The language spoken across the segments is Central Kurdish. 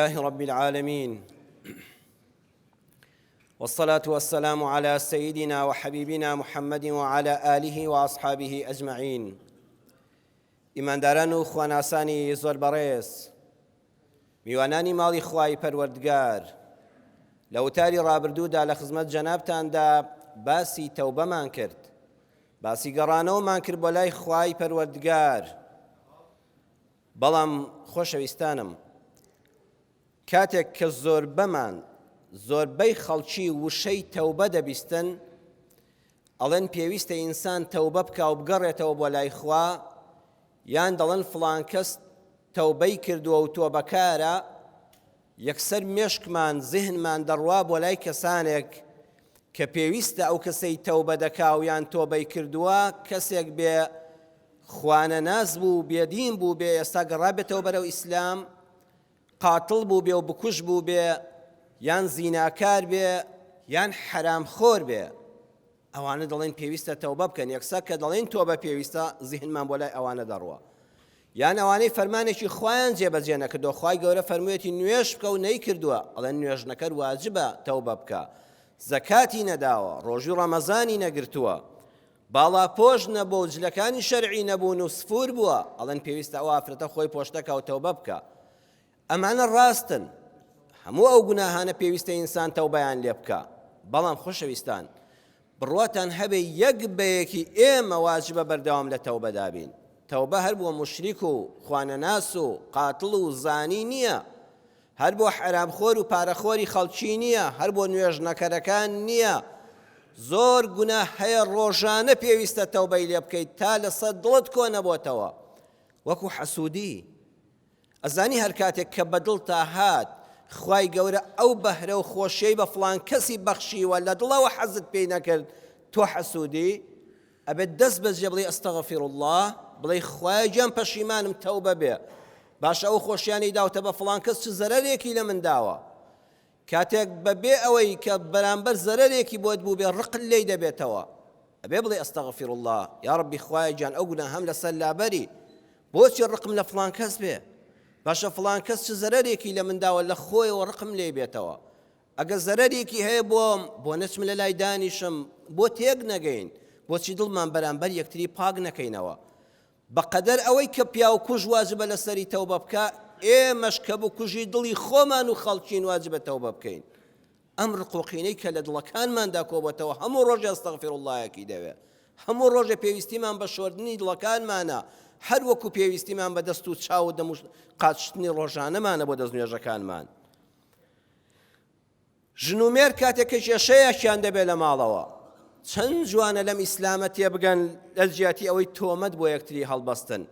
لله رب العالمين والصلاة والسلام على سيدنا وحبيبنا محمد وعلى آله وأصحابه أجمعين ئیمانداران و خواناسانی زۆر بەڕێز میوانانی ماڵی خوای پەروەردگار لە وتاری ڕابردوودا لە خزمەت جەنابتاندا باسی تەوبەمان کرد باسی گەڕانەوەمان کرد بۆ لای خوای پەروەردگار بەڵام خۆشەویستانم کاتێک کە زۆربەمان زۆربەی خەڵکی وشەی تەوبە دەبیستن ئەڵێن پێویستە ئینسان تەوبە بکا و بگەڕێتەوە بۆ لای خوا یان دەڵێن فڵان کەس تەوبەی کردووە و تۆبەکارە یەکسەر مێشکمان زهنمان دەڕوا بۆ لای کەسانێک کە پێویستە ئەو کەسەی تەوبە دەکا و یان تۆبەی کردووە کەسێک بێ خوانەناس بوو بێدین بوو بێ ئێستا گەڕابێتەوە بەرەو ئیسلام قاتڵ بووبێ و بکوژ بووبێ یان زیناکار بێ یان حەرامخۆر بێ ئەوانە دەڵێن پێویستە تەوبە بکەن یەکسەر کە دەڵێن تۆبە پێویستە زیهنمان بۆ لای ئەوانە دەڕوە یان ئەوانەی فەرمانێکی خوایان جێبەجێ نەکردو خوای گەورە فەرموویەتی نوێژ بکە و نەیکردووە ئەڵێن نوێژنەکەر واجبە تەوبە بکە زەکاتی نەداوە ڕۆژی ڕەمەزانی نەگرتووە باڵاپۆش نەبوو و جلەکانی شەرعی نەبوون و سفور بووە، ئەڵێن پێویستە ئەو ئافرەتە خۆی پۆشتەکا و تەوبە بکا. ئەمانە ڕاستن، هەموو ئەو گوناهانە پێویستە ئینسان تەوبەیان لێ بکا، بەڵام خۆشەویستان بڕواتان هەبێ یەک بە یەکی ئێمە واجبە بەردەوام لە تەوبەدا بین. تەوبە هەر بۆ موشریک و خوانەناس و قاتڵ و زانی نییە، هەر بۆ حەرامخۆر و پارەخۆری خەڵکی نییە، هەر بۆ نوێژنەکەرەکان نییە، زۆر گوناه هەیە ڕۆژانە پێویستە تەوبەی لێ بکەیت تا لەسەر دڵت کۆ نەبۆتەوە، وەکو حەسوودی. ئەزانی هەر کاتێک کە بە دڵتا هات خوای گەورە ئەو بەهرە و خۆشیەی بە فڵان کەسی بەخشیوە لە دڵەوە حەزت پێی نەکرد تۆ حەسوودی، ئەبێت دەست بەجێ بڵێی استغفر اللە بڵێی خوایە گیان پەشیمانم تەوبە بێ باشە ئەو خۆشیانەی داوتە بە فڵان کەس چ زەرەرێکی لە من داوە کاتێک بەبێ ئەوەی کە بەرامبەر زەرەرێکی بۆت بوو بێ ڕقت لێی دەبێتەوە ئەبێ بڵێ استغفر اللە یا ربی خوایە گیان ئەو گوناهەم لەسەر لابەری بۆچی ڕقم لە فڵان کەس بێ باشە فڵان کەس چ زەرەرێکی لە من داوە لە خۆیەوە ڕقم لێ بێتەوە ئەگەر زەرەرێکی هەیە بۆم، بۆ نەچم لە لای دانیشم، بۆ تێک نەگەین، بۆچی دڵمان بەرامبەر یەکتری پاک نەکەینەوە؟ بە قەدەر ئەوەی کە پیاوکوژ واجبە لەسەری تەوبە بکا، ئێمەش کە بکوژی دڵی خۆمان و خەڵکین واجبە تەوبە بکەین. ئەم ڕق و قینەی کە لە دڵەکانماندا کۆبۆتەوە هەموو ڕۆژێ استغفراللەیەکی دەوێ. هەموو ڕۆژێ پێویستیمان بە شۆردنی دڵەکانمانە، هەر وەکو پێویستیمان بە دەست و چاو و دەم و قاچ شتنی ڕۆژانەمانە بۆ دەستنوێژەکانمان. ژن و مێرد کاتێک کە کێشەیەکیان دەبێت لە ماڵەوە چەند جوانە لەم ئیسلامە تێبگەن لە جیاتی ئەوەی تۆمەت بۆ یەکتری هەڵبەستن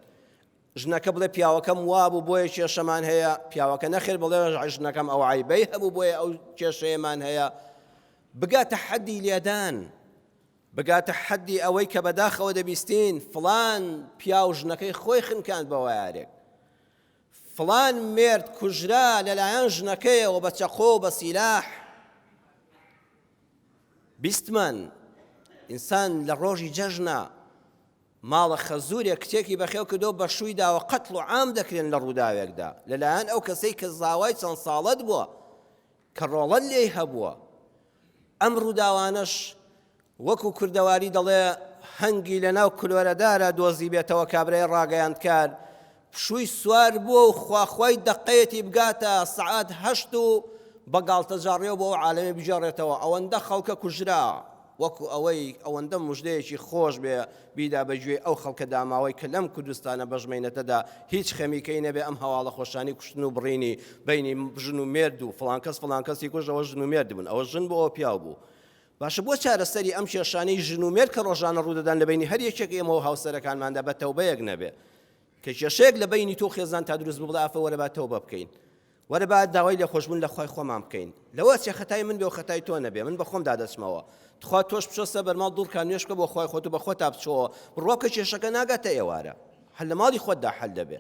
ژنەکە بڵێ پیاوەکەم وابوو بۆیە کێشەمان هەیە پیاوەکە نەخێر بڵێ ژنەکەم ئەو عیبەی هەبوو بۆیە ئەو کێشەیەمان هەیە بگاتە حەدی لێدان بگاتە حەدی ئەوەی کە بەداخەوە دەبیستین فلان پیاو ژنەکەی خۆی خنکاند بە وایارێک فڵان مێرد کوژرا لەلایەن ژنەکەیەوە بە چەقۆ و بە سیلاح. بیستمان ئینسان لە ڕۆژی جەژنا ماڵە خەزورێک کچێکی بەخێو کردو بە شووی داوە قەتڵ و عام دەکرێن لە ڕووداوێکدا لەلایەن ئەو کەسەی کە زاوای چەند ساڵەت بووە کە ڕۆڵەت لێی هەبووە. ئەم ڕووداوانەش وەکو کوردەواری دەڵێ هەنگی لەناو کلۆرەدارا دۆزیبێتەوە کابرای ڕاگەیاندکار پشووی سوار بووە و خواخوای دەقەیەتی بگاتە سەعات هەشت و بە گاڵتەجاڕیەوە بۆ ئەو عالەمەی بگێڕێتەوە ئەوەندە خەڵکە کوژرا وەکو ئەوەی ئەوەندە مژدەیەکی خۆش بێ بیدا بە گوێی ئەو خەڵکە داماوەی کە لەم کوردستانە بەژمەینەتەدا هیچ خەمیکەی نەبێ ئەم هەواڵە خۆشانی کوشتن و بڕینی بەینی ژن و مێرد و فڵان کەس فڵان کەسی کوشت ئەوە ژن و مێرد بوون ئەوە ژن بوو ئەوە پیاو بوو باشە بۆ چارەسەری ئەم کێشانەی ژن و مێرد کە ڕۆژانە ڕوودەدان لە بەینی هەر یەکێک ئێمە و هاوسەرەکانماندا بە تەوبەیەک نەبێ کە کێشەیەک لە بەینی تۆ خێزان تا دروست بوو بڵێ ئافە وەرە با تەوبە بکەین وەرە با داوای لێخۆشبوون لە خوای خۆمان بکەین. لەوە ئەچێ خەتای من بێ و خەتای تۆ نەبێ. من بە خۆمدا دەچمەوە. تخوا تۆش بچۆ سەر بەرماڵ دوڕکان نوێژ بکە بۆ خوای خۆت و بە خۆتا بچۆوە. بڕوا بکە کێشەکە ناگاتە ئێوارە. هەر لە ماڵی خۆتدا حەل دەبێ.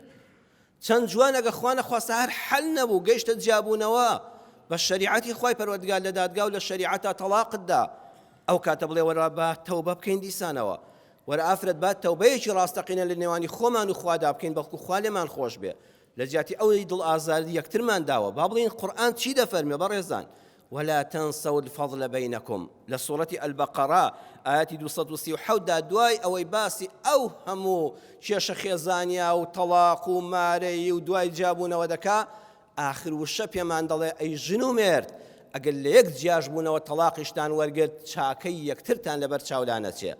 چەند جوان ئەگە خوا نەخواستە هەر حەل نەبوو گەیشتە جیابوونەوە بە شەریعەتی خوای پەروەردگار لە دادگا و لە شەریعەتا تەڵاقت دا. ئەو کاتە بڵێ وەرە با تەوبە بکەین دیسانەوە. وەرە ئافرەت با تەوبەیەکی ڕاستەقینە لە نێوانی خۆمان و خوادا بکەین بەڵکو خوا لێمان خۆش بێ. لە جیاتی ئەوەی دڵ ئازاری یەکترمان داوە با بڵێین قورئان چی دەفەرمێ بەڕێزان ولا تنسوا الفضل بینکم لە سوڕەتی البقرە ئایەتی 237 دا دوای ئەوەی باسی ئەو هەموو کێشە خێزانیا و تەڵاق و مارەیی و دوای جیابوونەوە دەکا ئاخر وشە پێمان دەڵێ ئەی ژن و مێرد ئەگەر لە یەک جیاش بوونەوە تەڵاقیشتان وەرگرت چاکەی یەکترتان لەبەر چاولا نەچێ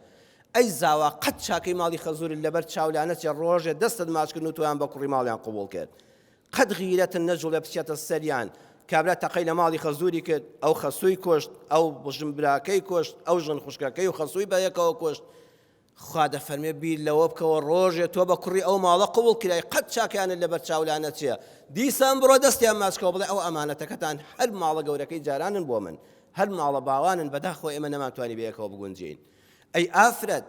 ئەی زاوا قەت چاکەی ماڵی خەزورت لەبەر چاو لانەچێ ڕۆژێ دەستت ماچ کردن و تۆیان بە کوڕی ماڵیان قبوڵ کرد قەت غیرەتن نەجوڵێ بچێتە سەریان کابرا تەقەی لە ماڵی خەزوری کرد ئەو خەسووی کوشت ئەو ژن براکەی کوشت ئەو ژن خوشکەکەی و خەسووی بە یەکەوە کوشت خوا دەفەرمێ بیر لەوە بکەوە ڕۆژێ تۆ بە کوڕی ئەو ماڵە قبوڵ کرای قەت چاکیانت لەبەر چاو لانەچێ دیسان بڕۆ دەستیان ماچکەوە بڵێ ئەو ئەمانەتەکەتان هەر ماڵە گەورەکەی جارانن بۆ من هەر ماڵە باوانن بەداخەوە ئێمە نەمانتوانی بەیەکەوە بگونجێین ئەی ئافرەت،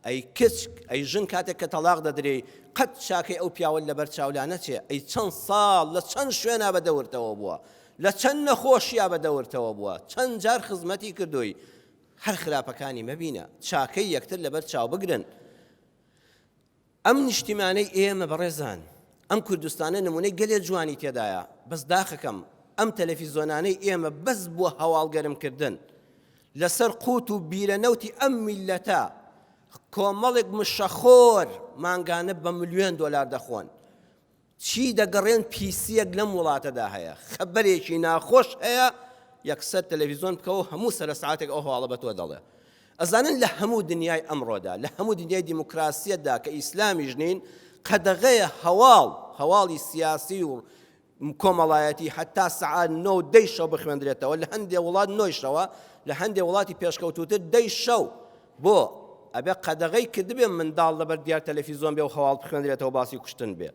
ئەی کچ، ئەی ژن کاتێک کە تەڵاق دەدرێی قەت چاکەی ئەو پیاوەت لەبەر چاو لانەچێ، ئەی چەند ساڵ لە چەند شوێنا بە دەورتەوە بووە، لە چەند نەخۆشیا بە دەورتەوە بووە، چەند جار خزمەتی کردووی، هەر خراپەکانی مەبینە، چاکەی یەکتر لەبەر چاو بگرن. ئەم نیشتیمانەی ئێمە بەڕێزان، ئەم کوردستانە نمونەی گەلێ جوانی تێدایە، بەس داخەکەم ئەم تەلەفیزۆنانەی ئێمە بەس بۆ هەواڵ گەرم کردن لەسەر قوت و بیرە نەوتی ئەم میللەتە کۆمەڵێک مشەخۆر مانگانە بە ملیۆن دۆلار دەخۆن. چی دەگەڕێن پیسیەک لەم وڵاتەدا هەیە خەبەرێکی ناخۆش هەیە یەکسەر تەلەڤیزۆن بکەوە هەموو سەرە سعاتێک ئەو هەواڵە بە تۆ دەڵێ ئەزانن لە هەموو دنیای ئەمڕۆدا لە هەموو دنیای دیموکراسیەتدا کە ئیسلامیش نین قەدەغەیە هەواڵ هەواڵی سیاسی و کۆمەڵایەتی حتا سەعات نۆ دەی شەو بخوێندرێتەوە لە هەندێ وڵات نۆی شەوە لە هەندێ وڵاتی پێشکەوتوتر دەی شەو بۆ ئەبێ قەدەغەی کردبێ منداڵ لەبەر دیار تەلەفیزۆن بێ و هەواڵ بخوێندرێتەوە باسی کوشتن بێ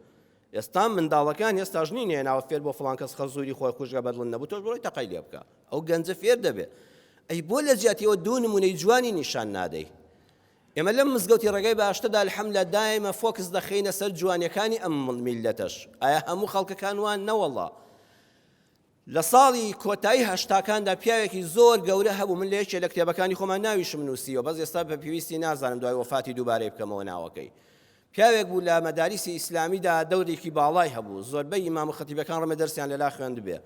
ئێستا منداڵەکان هێستاش نین هێناوە فێر بۆ فڵان کەس خەزوری خۆی خوشکە بەدڵن نەبوو تۆش بڕۆی تەقەی لێ بکە ئەو گەنجە فێر دەبێ ئەی بۆ لە جیاتیەوە دوو نمونەی جوانی نیشان نادەی ئێمە لەم مزگەوتی ڕێگای باشتەدا الحملە دایمە فۆکس دەخەینە سەر جوانیەکانی ئەم میلەتەش ئایا هەموو خەڵکەکان وان نەوەڵا لە ساڵی کۆتایی هەشتاکاندا پیاوێکی زۆر گەورە هەبوو، من لە یەکێ لە کتێبەکانی خۆمان ناویشم نووسیوە، بەس ئێستا بە پێویستی نازانم دوای وەفاتی دووبارەی بکەمەوە ناوەکەی. پیاوێک بوو لە مەداریسی ئیسلامیدا دەورێکی باڵای هەبوو، زۆربەی ئیمام و خەتیبەکان ڕەمە دەرسیان لەلا خوێندبێ.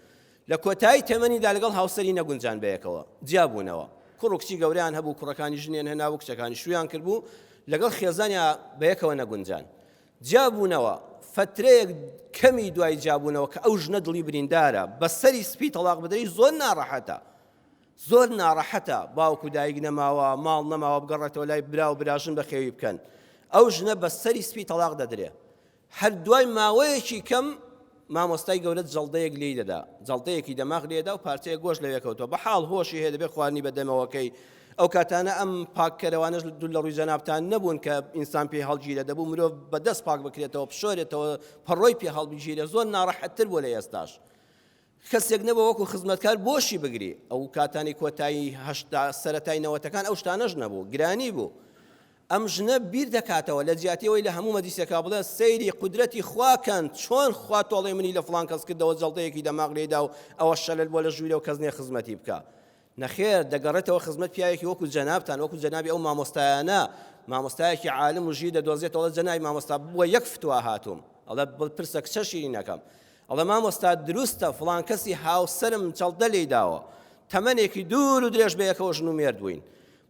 لە کۆتایی تەمەنیدا لەگەڵ هاوسەری نەگونجان بەیەکەوە، جیا بوونەوە. کوڕ و کچی گەورەیان هەبوو، کوڕەکانی ژنیان هێنابوو، کچەکانی شوویان کردبوو، لەگەڵ خێزانیا بەیەکەوە نەگونجان. جیابوونەوە، فەترەیەک کەمی دوای جیابوونەوە کە ئەو ژنە دڵی بریندارە، بە سەری سپی تەڵاق بدرێی زۆر ناڕەحەتە، زۆر ناڕەحەتە، باوک و دایک نەماوە، ماڵ نەماوە بگەڕێتەوە لای برا و براژن بەخێوی بکەن، ئەو ژنە بە سەری سپی تەڵاق دەدرێ، هەر دوای ماوەیەکی کەم مامۆستای گەورە جەڵدەیەک لێی دەدا، جەڵدەیەکی دەماغ لێدا و پارچەیەک گۆشت لەوێ کەوتووە، بە حاڵ هۆشی هەیە دەبێ خواردنی بە دەمەوەکەی، ئەو کاتانە ئەم پاککەرەوانەش دوور لە ڕووی جەنابتان نەبوون کە ئینسان پێی هەڵگیرێ، دەبوو مرۆڤ بە دەست پاک بکرێتەوە، بشۆرێتەوە، پەڕۆی پێ هەڵبگیرێ، زۆر ناڕەحەتتر بووە لە ئێستاش. کەسێک نەبووە وەکو خزمەتکار بۆشی بگری، ئەو کاتانەی کۆتایی هەشتا سەرەتای نەوەتەکان ئەو شتانەش نەبوو، گرانی بوو. ئەم ژنە بیر دەکاتەوە لە جیاتی ئەوەی لە هەموو مەجلیسێکا بڵێ سەیری قودرەتی خوا کەن چۆن خوا تۆڵەی منی لە فڵان کەس کردەوە جەڵتەیەکی دەماغ لێیدا و ئەوە شەلەل بووە لە ژوورێ و کەس نییە خزمەتی بکا نەخێر دەگەڕێتەوە خزمەت پیاوێکی وەکو جەنابتان وەکو جەنابی ئەو مامۆستایانە مامۆستایەکی عالم و ژیر دەدۆزێتەوە جەنابی مامۆستا بووە یەک فتوا هاتووم ئەڵێ پرسە کچە شیرینەکەم ئەڵێ مامۆستا دروستە فڵان کەسی هاوسەرم جەڵدە لێی داوە تەمەنێکی دوور و درێژ بەیەکەوە ژن و مێرد بووین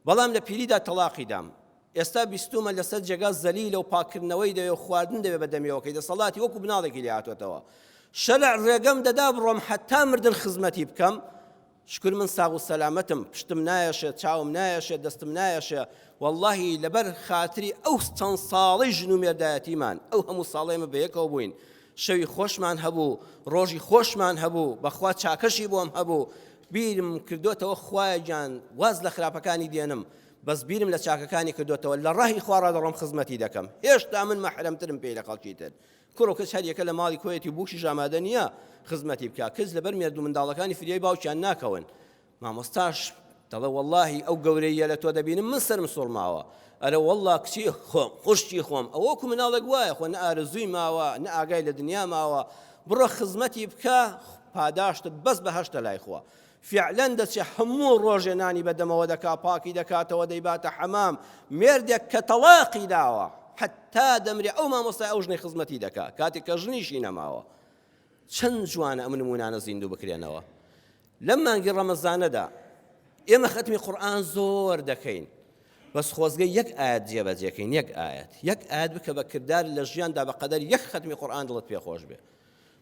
بەڵام لە پیریدا تەڵاقی دام. ئێستا بیستوومە لەسەر جێگا زەلیلە و پاککردنەوەی دەوێ و خواردن دەوێ بە دەمیەوەکەی دەسەڵاتی وەکو مناڵێکی لێ هاتۆتەوە. شەرع ڕێگەم دەدا بڕۆم هەتا مردن خزمەتی بکەم؟ شکر من ساغ و سەلامەتم، پشتم نایەشێ، چاوم نایەشێ، دەستم نایەشێ، وەڵڵاهی لەبەر خاتری ئەو چەند ساڵەی ژن و مێردایەتیمان، ئەو هەموو ساڵەی ئێمە بەیەکەوە بووین، شەوی خۆشمان هەبوو، ڕۆژی خۆشمان هەبوو، بەخوا چاکەشی بۆم هەبوو، بیرم کردۆتەوە خوایە گیان واز لە خراپەکانی دێنم، بەس بیرم لە چاکەکانی کردۆتەوە، لە ڕەهی خوا ڕادەڕۆم خزمەتی دەکەم، هێشتا من مەحرەمترم پێی لە خەڵکی تر، کوڕ و کچ هەر یەکە لە ماڵی کۆیەتی و بووکیش ئامادە نییە خزمەتی بکا، کچ لەبەر مێرد و منداڵەکانی فریای باوکیان ناکەون، مامۆستاش دەڵێ وەڵاهی ئەو گەورەییە لە تۆ دەبینم من سەرم سوڕماوە ئەرە وەڵا کچی خۆم خوشکی خۆم ئەوە وەکو مناڵێک وایە خۆ نە ئارەزووی ماوە نە ئاگای لە دنیا ماوە بڕۆ خزمەتی بکە پاداشتت بەس بەهەشتە لای خوا فعلەن دەچێ هەموو ڕۆژێ نانی بە دەمەوە دەکا پاکی دەکاتەوە دەیباتە حەمام مێردێک کە تەڵاقی داوە. حتا دەمرێ ئەو مامۆستای ئەو ژنەی خزمەتی دەکا کاتێک کە ژنیشی نەماوە. چەند جوانە ئەم نمونانە زیندوو بکرێنەوە لەم مانگی ڕەمەزانەدا. ئێمە خەتمی قورئان زۆر دەکەین بەس خۆزگە یەک ئاەت جێبەجێکەین، یەک ئاەت، یەک ئاەت بکە بە کردار لە ژیاندا، بەقەدەر یەک خەتمی قورئان دڵت پێخۆش بێ،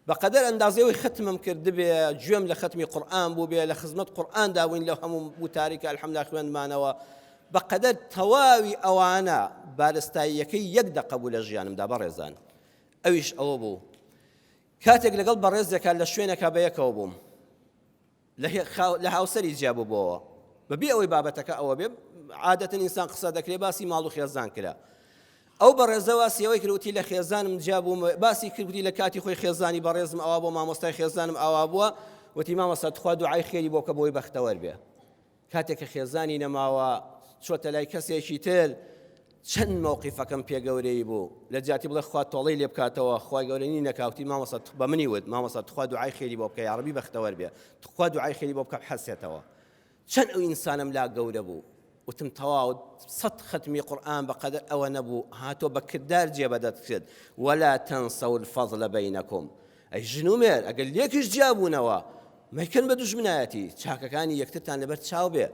بەقەدەر ئەندازەی ئەوەی خەتمم کردبێ، گوێم لە خەتمی قورئان بووبێ، لە خزمەت قورئاندا بووین لەو هەموو وتارەی کە الحمدللە خوێندمانەوە، بەقەدەر تەواوی ئەوانە بارستاییەکەی یەک دەقە بوو لە ژیانمدا بەڕێزان، ئەویش ئەوە بوو کاتێک لەگەڵ بەڕێزێکا لە شوێنێکا بەیەکەوە بووم، لە هاوسەری جیا ببۆوە بەبێ ئەوەی بابەتەکە ئەوە بێ، عادەتەن ئینسان قسە دەکرێ، باسی ماڵ و خێزان کرا. ئەو بەڕێزە باسی ئەوەی کرد وتی لە خێزانم جیا بووم، باسی کرد وتی لە کاتی خۆی خێزانی بەڕێزم ئەوا بۆ مامۆستای خێزانم ئاوا بووە، وتی مامۆستا تخوا دوعای خێری بۆ بکە بۆی بەختەوەر بێ. کاتێک کە خێزانی نەماوە چۆتە لای کەسێکی تر، چەند مەوقیفەکەم پێ گەورەی بوو، لە جیاتی بڵێ خوا تۆڵەی لێ بکاتەوە، خوای گەورە نی نەکا، وتی مامۆستا بە منی وت مامۆستا تخوا دوعای خێری بۆ بکە یاڕەبی بەختەوەر بێ، تخوا دوعای خێری بۆ بکە بحەسێتەوە. چەند ئەو ئینسانەم لا گەورە بوو، وتم تەواو سەت خەتمی قورئان بەقەدەر ئەوە نەبوو، هاتۆ بە کردار جێبەدەت کرد، ولا تنسوا الفضل بینکم، ئەی ژن و مێرد ئەگەر لێکیش جیا بوونەوە مەیکەن بە دوژمنایەتی، چاکەکانی یەکترتان لەبەر چاو بێ،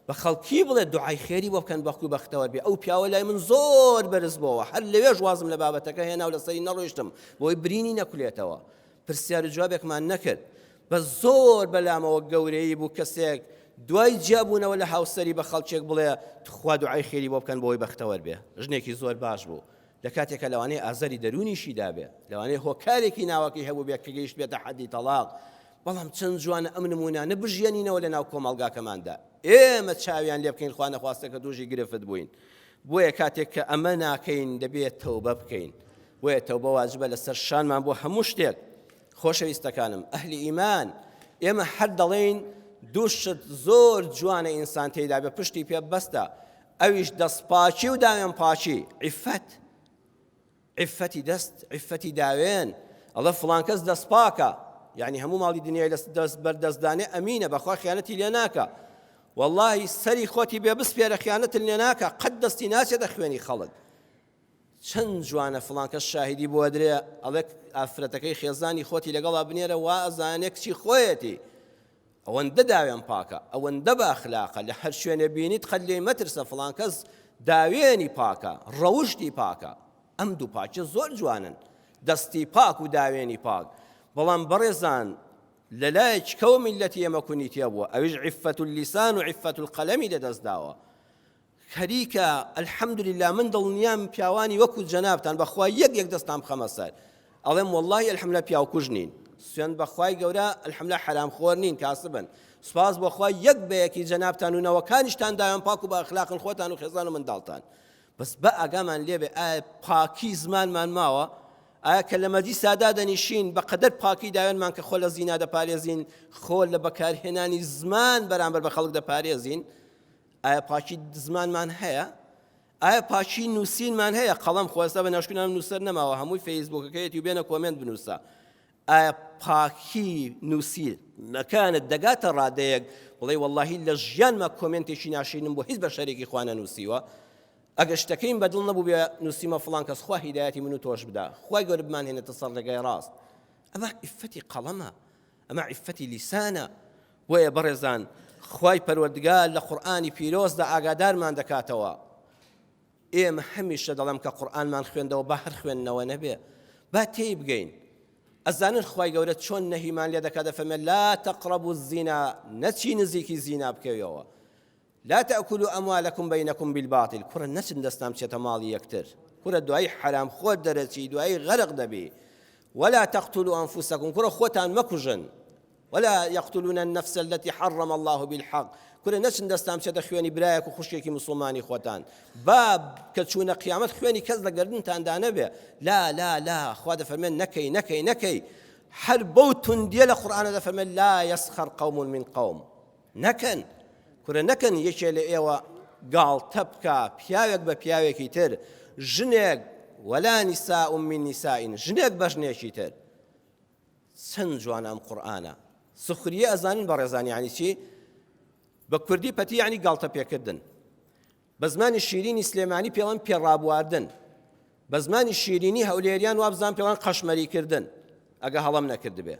بە خەڵکی بڵێ دوعای خێری بۆ بکەن بەخت و بەختەوەر بێ. ئەو پیاوە لای من زۆر بەرز بۆوە، هەر لەوێش وازم لە بابەتەکە هێنا و لەسەری نەڕۆیشتم بۆی برینی نەکولێتەوە. پرسیار و جوابێکمان نەکرد. بەس زۆر بەلامەوە گەورەیی بوو کەسێک دوای جیابوونەوە لە هاوسەری بە خەڵکێک بڵێ تخوا دوعای خێری بۆ بکەن بۆی بەختەوەر بێ. ژنێکی زۆر باش بوو. لە کاتێکا لەوانەیە ئازاری دەروونیشی دابێ، لەوانەیە هۆکارێکی ناوەکی هەبووبێ کە گەیشتبێتە حەدی تەڵاق، بەڵام چەند جوانە ئەم نموونانە بژیەنینەوە لە ناو کۆمەڵگاکەماندا، ئێمە چاویان لێ بکەین خوا نەخواستە کە تووشی گرفت بووین. بۆیە کاتێک کە ئەمە ناکەین دەبێ تەوبە بکەین. بۆیە تەوبە واجبە لەسەر شانمان بۆ هەموو شتێک. خۆشەویستەکانم ئەهلی ئیمان، ئێمە هەر دەڵێین دوو شت زۆر جوانە ئینسان تێیدا بێ پشتی پێ ببەستە، ئەویش دەستپاکی و داوێن پاکی، عیفەت، عیفەتی دەست، عیفەتی داوێن، ئەڵێ فڵان کەس دەستپاکە، یعنی هەموو ماڵی دنیای لە دەست بەردەستدانێ ئەمینە، بەخوا خیانەتی لێ ناکا. وەڵڵاهی سەری خۆتی بێ بسپێرە خیانەتت لێ ناکا، قەت دەستی ناچێتە خوێنی خەڵک. چەند جوانە فڵان کەس شاهیدی بۆ ئەدرێ ئەڵێ ئافرەتەکەی خێزانی خۆتی لەگەڵا بنێرە وا ئەزانێ کچی خۆیەتی. ئەوەندە داوێن پاکە ئەوەندە بە ئەخلاقە لە هەر شوێنێ بینیت قەت لێی مەترسە فڵان کەس داوێنی پاکە ڕەوشتی پاکە ئەم دوو پاکیە زۆر جوانن دەستی پاک و داوێنی پاک بەڵام بەڕێزان لەلایەکی کەوە میلەتی ئێمە کونی تێبووە ئەویش عفەت اللسان و عفەت القەلەمی لەدەست داوە خەریکە الحمدللە من دڵنیام پیاوانی وەکو جەنابتان بەخوا یەک یەک دەستان بخەمە سەر ئەڵێم واللهی الحمدللە پیاوکوژ نین سوێند بەخوای گەورە الحمدللە حەرامخۆر نین کاسبن سوپاس بۆ خوا یەک بە یەکی جەنابتان و نەوەکانیشتان داوێن پاک و بە ئەخلاقن خۆتان و خێزان و منداڵتان بەس بە ئاگامان لێبێ ئایا پاکی زمانمان ماوە ئایا کە لە مەجلیسا دادەنیشین بە قەدەر پاکی داوێنمان کە خۆ لە زینا دەپارێزین خۆ لە بەکارهێنانی زمان بەرامبەر بە خەڵک دەپارێزین ئایا پاکی زمانمان هەیە؟ ئایا پاکی نووسینمان هەیە؟ قەڵەم خۆ ئێستا بە ناشکرانم نووسەر نەماوە هەمووی فەیسبووکەکەیەتی و بێنە comment بنووسە. ئایا پاکی نووسینەکانت دەگاتە ڕادەیەک بڵێ وەڵاهی لە ژیانما comment ێکی ناشرینم بۆ هیچ بەشەرێکی خوا نەنووسیوە؟ ئەگەر شتەکەیم بەدڵ نەبوو بێ نووسیمە فڵان کەس خوا هیدایەتی من و تۆش بدا خوای گەورە بمانهێنێتە سەر ڕێگای ڕاست. ئەمە عیفەتی قەڵەمە ئەمە عیفەتی لیسانە. بۆیە بەڕێزان خوای پەروەردگار لە قورئانی پیرۆزدا ئاگادارمان دەکاتەوە ئێمە هەمیشە دەڵێم کە قورئانمان خوێندەوە با هەر خوێندنەوە نەبێ با تێی بگەین ئەزانن خوای گەورە چۆن نەهیمان لێ دەکات دەفەرمێ لا تقربوا الزنا نەچی نزیکی زینا بکەویەوە لا تأکلوا اموالکم بینکم بالباطل کوڕە نەچن دەستان بچێتە ماڵی یەکتر کورە دوایی حەرام خۆر دەرەچی دوایی غەرق دەبی ولا تقتلوا انفسکم کوڕە خۆتان مەکوژن ولا يقتلون النفس التي حرم الله بالحق کورە نەچن دەستان بچێتە خوێنی برایەک و خوشکێکی مسلمانی خۆتان با کە چوونە قیامەت خوێنی کەس لە گردنتاندا نەبێ لا لا لا خوا دەفەرمێن نەکەی نەکەی نەکەی هەر بەو توندیە لە قورئانە دەفەرمێن لا يسخر قوم من قوم نەکەن کورە نەکەن یەکێ لە ئێوە گاڵتە بکا پیاوێک بە پیاوێکی تر ژنێک ولا نساء من نساء ژنێک بە ژنێکی تر چەند جوانە ئەم قورئانە سخریە ئەزانن بەڕێزان یعنی چی بە کوردی پەتی یعنی گاڵتە پێکردن بە زمانی شیرینی سلێمانی پێڵەن پێڕابواردن. بە زمانی شیرینی هەولێریان وابزان پێوان قەشمەری کردن ئەگە هەڵەم نەکردبێ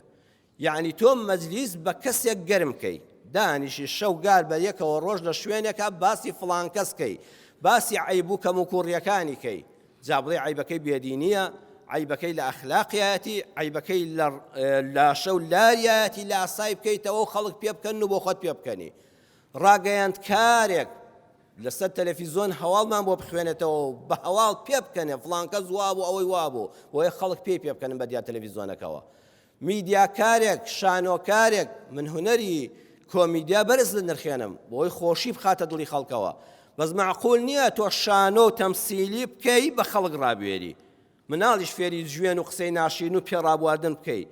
یەعنی تۆ مەجلیس بە کەسێک گەرم کەی دانیشی شەو گار بە یەکەوە ڕۆژ لە شوێنێکا باسی فڵان کەس کەی باسی عەیب و کەموکوڕیەکانی کەی جا بڵێ عەیبەکەی بێدینیە عەیبەکەی لە ئەخلاقیایەتی عەیبەکەی لە لاشە و لاریایەتی لاسای بکەیتەوە و خەڵک پێ بکەن و بۆ خۆت پێ بکەنی ڕاگەیاندکارێک لەسەر تەلەفیزۆن هەواڵمان بۆ بخوێنێتەوە و بە هەواڵ پێ بکەنێ فڵان کەس وابوو ئەوەی وابوو بۆیە خەڵک پێی پێ بکەنن بە دیار تەلەفیزۆنەکەوە میدیاکارێک، شانۆکارێک، من هونەری کۆمیدیا بەرز دەنرخێنم بۆی خۆشی بخاتە دڵی خەڵکەوە، بەس مەعقول نییە تۆ شانۆ و تەمسیلی بکەی بە خەڵک ڕابوێری، مناڵیش فێری جوێن و قسەی ناشیرن و پێڕابواردن بکەی.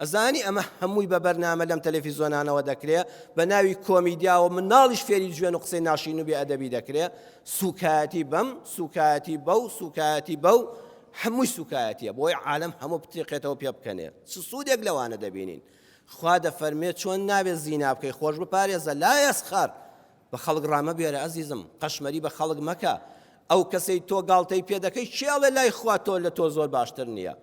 ئەزانی ئەمە هەمووی بە بەرنامە لەم تەلەفیزۆنانەوە دەکرێ بە ناوی کۆمیدیاوە مناڵیش فێری جوێن و قسەی ناشیرن و بێ ئەدەبی دەکرێ، سوکایەتی بەم، سوکایەتی بەو، سوکایەتی بەو، هەمووی سوکایەتیە بۆی عالەم هەموو بتریقێتەوە پێ بکەنێ چ سوودێک لەوانە دەبینین خوا دەفەرمێ چۆن نابێت زینا بکەی خۆش بپارێزە لا یسخر بە خەڵک ڕامەبێرە ئەزیزم قەشمەری بە خەڵک مەکە ئەو کەسەی تۆ گاڵتەی پێ دەکەی کێ ئەڵێ لای خوا تۆ لە تۆ زۆر باشتر نییە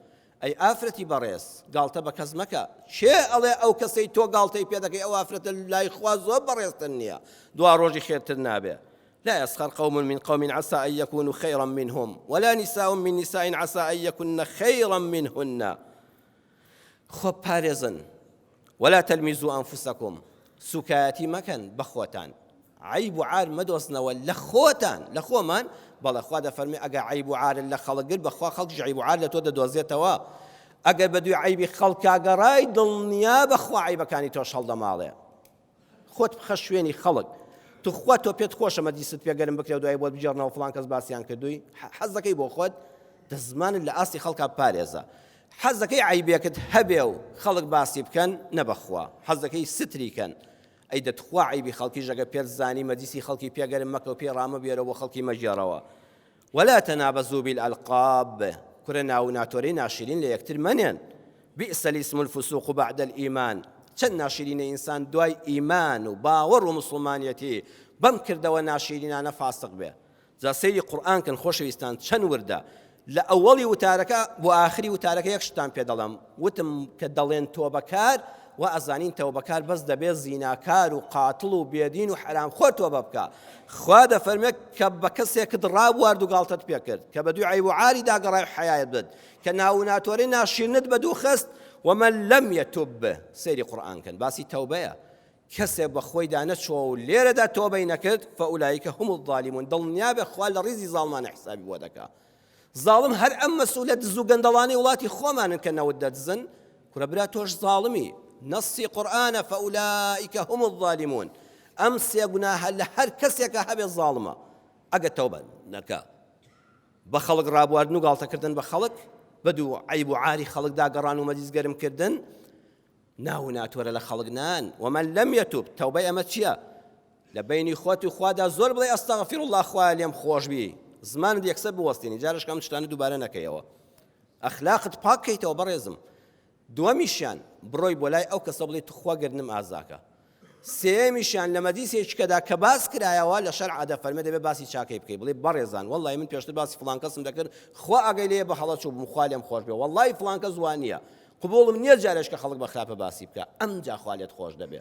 ئەی ئافرەتی بەڕێز گاڵتە بە کەس مەکە کێ ئەڵێ ئەو کەسەی تۆ گاڵتەی پێ دەکەی ئەو ئافرەتە لای خوا زۆر بەڕێزتر نییە دوا ڕۆژی خێرتر نابێ لا يسخر قوم من قوم عسى أن يكونوا خيرا منهم ولا نساء من نساء عسى أن يكن خيرا منهن خۆ پارێزن ولا تلمزوا أنفسكم سوکایەتی مەکەن بە خۆتان عیب و عار مەدۆزنەوە لە خۆتان لە خۆمان بەڵێ خوا دەفەرمی ئەگە عیب و عارت لە خەڵک گرت بەخوا خەڵکیش عیب و عار لە تۆ دەدۆزێتەوە ئەگەر بە دوی عیبی خەڵکا گەڕای دڵنیا بەخوا عیبەکانی تۆش هەڵدەماڵێ خۆت بخە شوێنی خەڵک توخوا تۆ پێت خۆشە مەجلیست پێ گەرم بکرێ و دوای بۆت بگێڕنەوە فڵان کەس باسیان کردووی حەز دەکەی بۆ خۆت دە زمانت لە ئاستی خەڵکا بپارێزە حەز دەکەی عەیبێکت هەبێ و خەڵک باسی بکەن نەبەخوا حەز دەکەی ستری کەن ئەی دە تخوا عەیبی خەڵکیش ئەگەر پێت زانی مەجلیسی خەڵکی پێ گەرم مەکە و پێی ڕامەبێرە بۆ خەڵکی مەگێڕەوە ولا تنابزوا بالالقاب کورە ناو و ناتۆرەی ناشرین لە یەکتر مەنێن بئس الاسم الفسوق بعد الایمان چەند ناشرینە ئینسان دوای ئیمان و باوەڕ و موسڵمانیەتی بەم کردەوە ناشیرینانە فاسق بێ جا سەیری قورئان کەن خۆشەویستان چەند وردە لە ئەوەڵی وتارەکە بۆ ئاخری وتارەکە یەک شتان پێ دەڵێم وتم کە دەڵێن تۆبەکار وا ئەزانین تەوبەکار بەس دەبێ زیناکار و قاتڵ و بێدین و حەرامخۆر تۆبە بکا خوا دەفەرمێ کە بە کەسێکت ڕابوارد و گاڵتەت پێکرد کە بە دوی عەیب و عاری داگەڕای و حەیایت برد کە ناو و ناتۆرەی ناشیرنت بە دوو خست ومن لم يتب سەیری قورئان کەن باسی تەوبەیە کەسێک بە خۆیدا نەچووە و لێرەدا تۆبەی نەکرد فأولئک هم الظالمون دڵنیابێ خوا لە ڕیزی زاڵمانە حسابی بۆ دەکا زاڵم هەر ئەم مەسئولە دز و گەندەڵانەی وڵاتی خۆمانن کە نەوت دەدزن کورە برا تۆش زاڵمی نەسی قورئانە فأولئک هم الظالمون ئەم سێ گوناهە لە هەر کەسێکە هەبێ زاڵمە ئەگە تەوبە نەکا بە خەڵک ڕابواردن و گاڵتەکردن بە خەڵک بە دوو عیب و عاری خەڵکدا گەڕان و مەجلیس گەرمکردن ناو و ناتۆرە لە خەڵک نان ومن لم يتوب تەوبەی ئەمە چییە لە بەینی خۆت و خوادا زۆر بڵێ استغفر الله خوایە لێم خۆش بی زمانت یەکسەر بوەستێنی جارش کەم شتانە دووبارە نەکەیەوە ئەخلاقت پاک کەیتەوە بەڕێزم دووەمیشیان بڕۆی بۆ لای ئەو کەسە بڵێ توخوا گردنم ئازاکە سێیەمیشیان لە مەجلیسێکیکەدا کە باس کرایەوە لە شەرع دەفەرمێ دەبێ باسی چاکەی بکەی بڵێ بەڕێزان وەڵی من پێشتر باسی فڵان کەسم دەکرد خوا ئاگای لێیە بە هەڵە چوو بووم خوا لێم خۆش بێ وەڵی فڵان کەس وا نییە قبوڵم نییە جارێش کە خەڵک بە خراپە باسی بکە ئەمجا خوا لێت خۆش دەبێ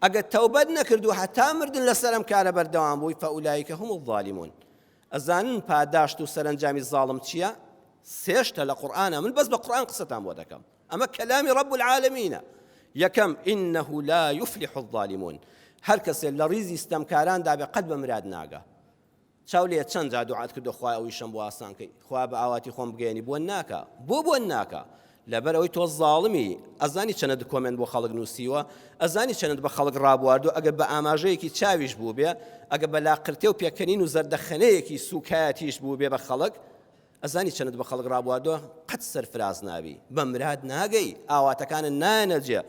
ئەگەر تەوبەت نەکرد و هەتا مردن لەسەر ئەم کارە بەردەوام بووی فەئولایکە هم الظالمون ئەزانن پاداشت و سەرەنجامی زاڵم چییە؟ سێشتە لە قورئانە من بەس بە قورئان قسەتان بۆ دەکەم ئەمە کەلامی رب العالمینە یەکەم إنه لا يفلح الظالمون هەر کەسێ لە ڕیزی ستەمکاراندا بێ قەت بە مراد ناگا چاو لێ چەند جار دوعات کردو خوایە ئەو ئیشەم بۆ ئاسان کەی خوایە بە ئاواتی خۆم بگەیەنی بۆ ناکا بۆ بۆ ناکا لەبەر ئەوەی تۆ زاڵمی ئەزانی چەنەت comment بۆ خەڵک نووسیوە ئەزانی چەنت بە خەڵک ڕابواردو ئەگەر بە ئاماژەیەکی چاویش بوو بێ ئەگە بە لاقرتێ و پێکەنین و زەردەخەنەیەکی سوکایەتیش بوو بێ بە خەڵک ئەزانی چەنت بە خەڵک ڕابواردوە قەت سەرفراز نابی بە مراد ناگەی ئاواتەکانت نایەنە جێ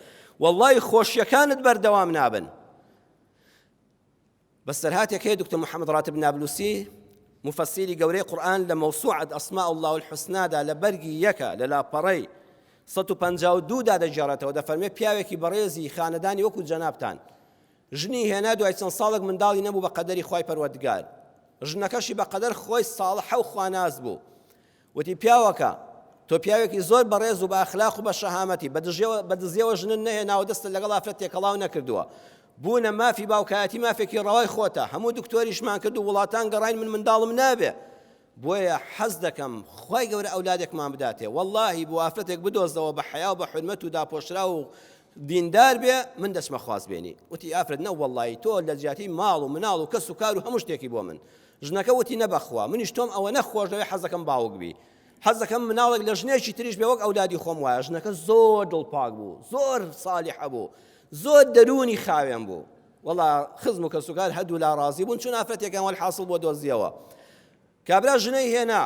وەڵڵی خۆشیەکانت بەردەوام نابن بەسەرهاتێک هەیە دکتۆر محمد راتب نابلوسی مفسیری گەورەی قورئان لە مەوسوعەت اسماء اللە الحسنادا لە بەرگی یەکە لە لاپەڕەی 152 دا دەگێڕێتەوە دەفەرمێ پیاوێکی بەڕێزی خانەدانی وەکو جەنابتان ژنی هێنا دوای چەند ساڵێک منداڵی نەبوو بە قەدەری خوای پەروەردگار ژنەکەشی بە قەدەر خۆی ساڵحە و خواناس بوو. وتی پیاوەکە تۆ پیاوێکی زۆر بەڕێز و بە ئەخلاق و بە شەهامەتی بە دژیەوە بە دزیەوە ژنت نەهێناوە دەستت لەگەڵ ئافرەت تێکەڵاو نەکردووە بوونە مافی باوکایەتی مافێکی ڕەوای خۆتە هەموو دکتۆریشمان کرد و وڵاتان گەڕاین من منداڵم نابێ بۆیە حەز دەکەم خوای گەورە ئەولادێکمان بداتێ وەڵاهی بۆ ئافرەتێک بدۆزەوە بە حەیا و بە حورمەت و داپۆشراو و دیندار بێ من دەچمە خوازبێنی وتی ئافرەت نە وەڵاهی تۆ لە جیاتی ماڵ و مناڵ و کەس و کار و هەموو شتێکی بۆ من ژنەکە وتی نە بەخوا منیش تۆم ئەوەنە خۆش دەوێ حەز دەکەم باوک بی حەز دەکەم مناڵێک لە ژنێکی تریش بێ وەک ئەولادی خۆم وایە ژنەکە زۆر دڵپاک بوو زۆر ساڵیحە بوو زۆر دەروونی خاوێن بوو وەڵا خزم و کەسوکار هەردوو لا ڕازی بوون چون ئافرەتێکیان وەلحاسڵ بۆ دۆزیەوە کابرا ژنەی هێنا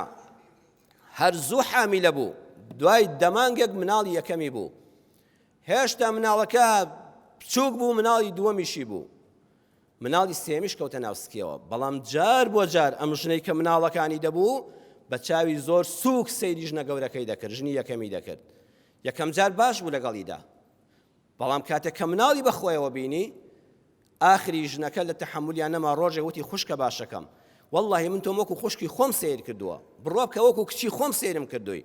هەر زوو حامیلە بوو دوای دەمانگێک مناڵی یەکەمی بوو هێشتا مناڵەکە بچووک بوو مناڵی دووەمیشی بوو مناڵی سێمیش کەوتە ناو سکیەوە بەڵام جار بۆ جار ئەم ژنەی کە مناڵەکانی دەبوو بە چاوی زۆر سووک سەیری ژنە گەورەکەی دەکرد ژنی یەکەمی دەکرد یەکەم جار باش بوو لەگەڵیدا بەڵام کاتێک کە مناڵی بە خۆیەوە بینی ئاخری ژنەکە لە تەحەمولیان نەما ڕۆژێک وتی خوشکە باشەکەم واللهی من تۆم وەکو خوشکی خۆم سەیر کردووە بڕوا بکە وەکو کچی خۆم سەیرم کردووی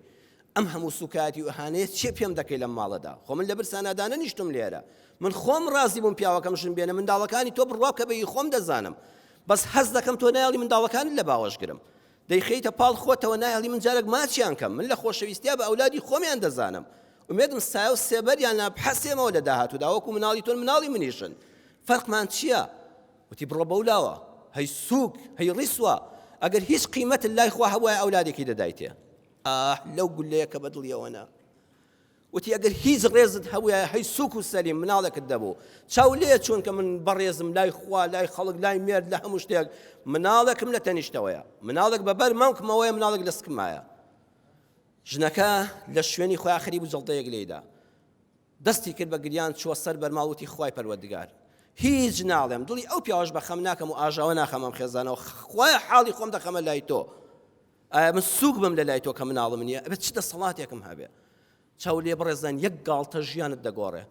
ئەم هەموو سوکایەتی و ئەهانەیە چێ پێم دەکەی لەم ماڵەدا خۆ من لە برسانا دانەنیشتم لێرە من خۆم ڕازی بووم پیاوەکەم ژن بێنە منداڵەکانی تۆ بڕوا بکە بە ئی خۆم دەزانم بەس هەست دەکەم تۆ نایەڵی منداڵەکانت لە باوەش گرم دەیخەیتە پاڵ خۆتەوە نایەڵی من جارێک ماچیان کەم من لە خۆشەویستیا بە ئەولادی خۆمیان دەزانم ئومێدم سایە و سێبەریان نا بحەسێمەوە لە داهاتوودا وەکو مناڵی تۆن مناڵی منیشن فەرقمان چییە وتی بڕۆ بەولاوە هەی سووک هەی ڕیسوا ئەگەر هیچ قیمەتت لای خوا هەبوایە ئەولادێکی دەدایتێ ئاه لەو گولەیە کە بە دڵیەوە نا وتی ئەگەر هیچ ڕێزت هەبووایە هەی سوک و سەلیم مناڵێکت دەبوو چاو لێ چونکە من بەڕێزم لای خوا لای خەڵک لای مێرد لە هەموو شتێک مناڵێکم لە تەنیشتەوەیە مناڵێک بەبەر مەمکمەوەیە مناڵێک لە سکمایە ژنەکە لە شوێنی خۆیان خەریب و جەڵدەیەک لێیدا دەستی کرد بە گریان چووە سەر بەرماڵ وتی خوای پەروەردگار هیچ ناڵێم دڵی ئەو پیاوەش بە خەم ناکەم و ئاژاوە ناخەم ئەم خێزانەوە خوایە حاڵی خۆم دەخەمە لای تۆ ئایا من سوک بم لە لای تۆ کە مناڵم نییە ئەبێت چ دەسەڵاتێکم هەبێ چاو لێ بڕێزان یەک گاڵتە ژیانت دەگۆڕێ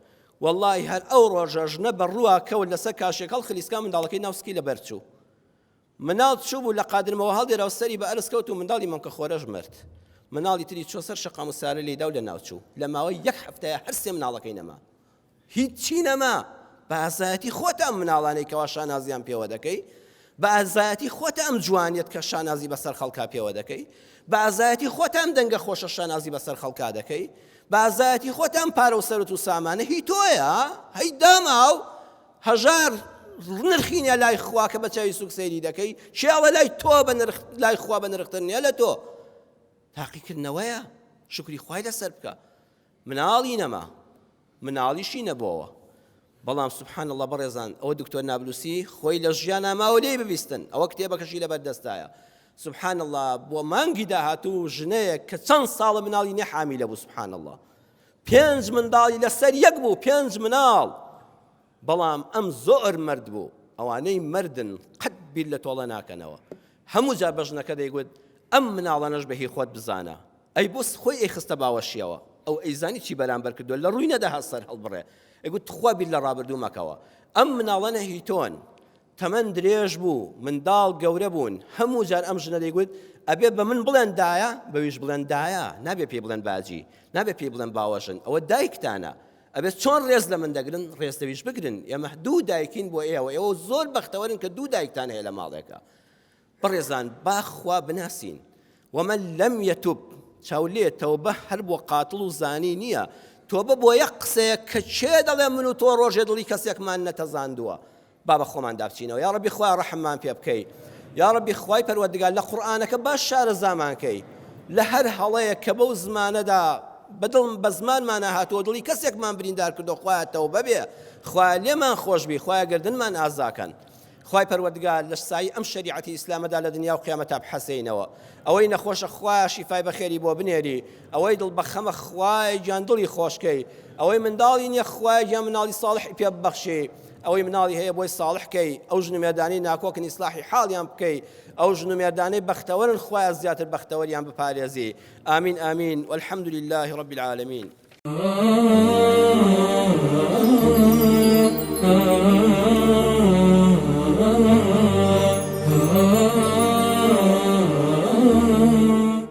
واللهی هەر ئەو ڕۆژە ژنە بە ڕووا کەوت لەسەر کاشێک هەڵ خلیسکا منداڵەکەی ناوسکی لەبەر چوو مناڵ چوو بوو لە قادرمەوە هەڵدێرا و سەری بە ئەرز کەوت و منداڵی مەمکە خۆرەش مرد مناڵی تری چۆ سەر شەقام و سارە لێیدا و لەناوچوو لە ماوەی یەک هەفتەیە هەر سێ مناڵەکەی نەما هیچی نەما بە ئازایەتی خۆتە ئەم مناڵانەی کەوا شانازیان پێوە دەکەی بە ئازایەتی خۆتە ئەم جوانیت کە شانازی بەسەر خەڵکا پێوە دەکەی بە ئازایەتی خۆتە ئەم دەنگە خۆشە شانازی بەسەر خەڵکا دەکەی بە ئازایەتی خۆتە ئەم پارە و سەرت و سامانە هی تۆیە هەی داماو هەژار نرخی نیە لای خوا کە بە چاوی سوک سەیری دەکەی شێڵە لای تۆ بە نرخ لای خوا بە نرختر نیە لە تۆ تاقیکردنەوەیە شکری خوای لەسەر بکە مناڵی نەما مناڵیشی نەبۆوە بەڵام سبحان الله بەڕێزان ئەوە دکتۆر نابلوسی خۆی لە ژیانا ماوە لێی ببیستن ئەوە کتێبەکەشی لەبەر دەستایە سبحان الله بۆ مانگی داهاتوو ژنەیەک کە چەند ساڵە مناڵی نیە حامیلە بوو سبحان الله پێنج منداڵی لەسەر یەک بوو پێنج مناڵ بەڵام ئەم زۆر مەرد بوو ئەوانەی مردن قەت بیر لە تۆڵە ناکەنەوە هەموو جار بە ژنەکە دەیگوت ئەم مناڵانەش بە هی خۆت بزانە ئەی بۆ خۆی ئەیخستە باوەشیەوە ئەو ئەیزانی چی بەرامبەر کردووە لە ڕووی نەدەهات سەر هەڵبڕێ ئەیگوت تخوا بیر لە ڕابردوو مەکەوە ئەم مناڵانە هی تۆن تەمەن درێژ بوو منداڵ گەورە بوون هەموو جار ئەم ژنە دەیگوت ئەبێ بە من بڵێن دایە بەویش بڵێن دایە نابێ پێی بڵێن باجی نابێ پێی بڵێن باوەژن ئەوە دایکتانە ئەبێت چۆن ڕێز لە من دەگرن ڕێز لەویش بگرن ئێمە دوو دایکین بۆ ئێوە ئێوە زۆر بەختەوەرن کە دوو دایکتان هەیە لە ماڵێکە بەڕێزان با خوا بناسین ومن لم يتب چاو لێ تەوبە هەر بۆ قاتڵ و زانی نییە تۆبە بۆ یەک قسەیە کە کێ دەڵێ من و تۆ ڕۆژێ دڵی کەسێکمان نەتەزاندووە با بە خۆماندا بچینەوە یاڕەبی خوایە ڕەحممان پێ بکەی یاڕەبی خوای پەروەردگار لە قورئانەکە باش شارەزامان کەی لە هەر هەڵەیەک کە بەو زمانەدا بەدڵم بە زمانمانە هاتووە دڵی کەسێکمان بریندار کردو خوایە تەوبە بێ خوایە لێمان خۆش بی خوایە گردنمان ئازاکەن خوای پەروەردگار لە سایەی ئەم شەریعەتی ئیسلامەدا لە دنیا و قیامەتا بحەسێینەوە ئەوەی نەخۆشە خوایە شیفای بەخێری بۆ بنێری ئەوەی دڵ بەخەمە خوایە گیان دڵی خۆشکەی ئەوەی منداڵی نییە خوایە گیان مناڵی ساڵحی پێ ببەخشی ئەوەی مناڵی هەیە بۆی ساڵح کەی ئەو ژن و مێردانەی ناکۆکن ئیسلاحی حاڵیان بکەی ئەو ژن و مێردانەی بەختەوەرن خوایە زیاتر بەختەوەریان بپارێزی ئامین ئامین والحمد لله رب العالمین.